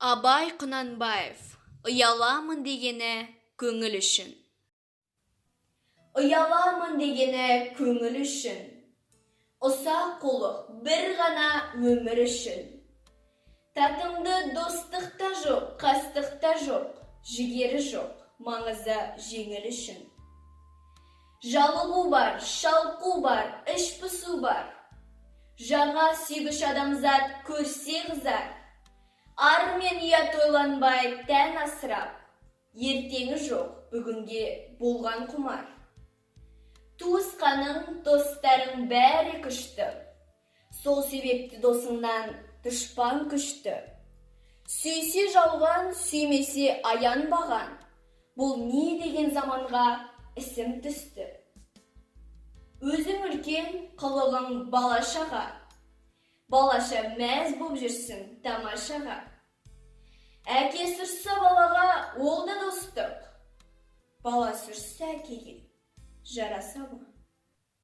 Абай Құнанбаев. Ұяламын дегені көңіл үшін. Ұяламын дегені көңіл үшін. Ұсақ қулық бір ғана өмір үшін. Татымды достық та жоқ, қастық та жоқ, жігері жоқ, маңызы жеңіл үшін. Жалығу бар, шалқу бар, іш пысу бар. Жаңа сүйгіш адамзат көрсе қызар. Ар мен ұят ойланбай тән асырап, ертеңі жоқ бүгінге болған құмар. Туысқаның, достарың бәрі күшті. Сол себепті досыңнан дұшпан күшті. Сүйсе жалған, сүймесе аянбаған. Бұл не деген заманға ісім түсті. Өзің үлкен, қылығың балашаға. Балаша мәз боп жүрсің тамашаға. Әкесі ұрсса балаға, ол да достық. Баласы ұрсса әкеге, жараса ма?